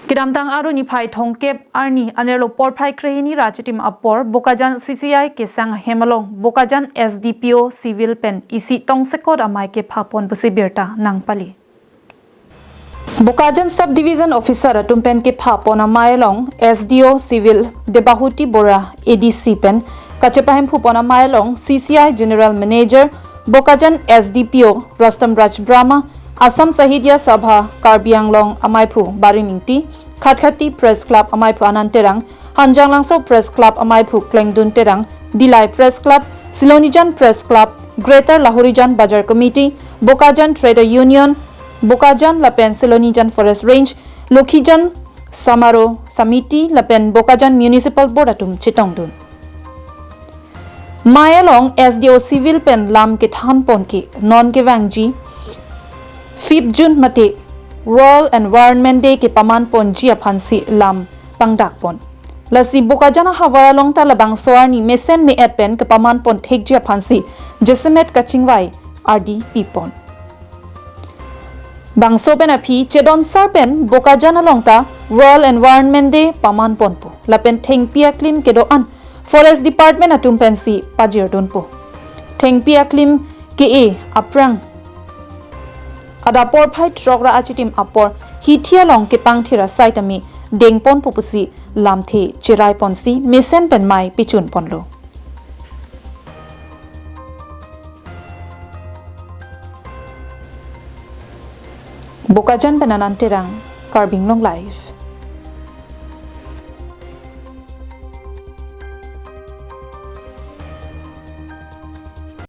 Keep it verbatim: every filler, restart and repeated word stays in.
Kedamtang Arni phai thomkep arni anerlo porphai krehini ra achitim apor Bokajan C C I kesang ahem along Bokajan S D P O Civil pen isi tongsekot amei kephapon pusi birta nangpali. Bokajan Sub Division Officer atum pen kephapon amei along S D O Civil Debahuti Bora A D C pen kachepahemphupon amei along C C I General Manager Bokajan S D P O Rustom Raj Brahma, Assam Sahitya Sabha Karbi Anglong ameiphu Barim Ingti, Khatkhati Press Club ameiphu Anand Terang, Hanjanglangso Press Club ameiphu Klengdun Terang, Dillai Press Club, Silonijan Press Club, Greater Lahorijan Bazar Committee, Bokajan Trader Union, Bokajan lapen Silonijan Forest Range, Lokhijan Samaro Samiti lapen Bokajan Municipal Board atum chetongdun. Mei along S D O Civil pen lam kethanpon ke non kevangji fifth June mate World Environment Day kepamanponji aphansi lam pangdakpon. Lasi Bokajan ahavar along ta labangso arni mesen me-et pen kepamanpon thekji aphansi jasemet kachingvai ardi pipon. Bangso pen aphi chedonsar pen Bokajan along ta World Environment Day pamanponpo. Lapen thengpi aklim kedo-an Forest Department atum pensi pajirdunpo. Thengpi aklim ke-e aphrang adap porphai throk ra achitim apor hithi along kepangthir asai tame dengponpo pusi lamthe cheraiponsi mesen pen mei pechunponlo. Bokajan pen Anand Terang, Karbi Anglong Live.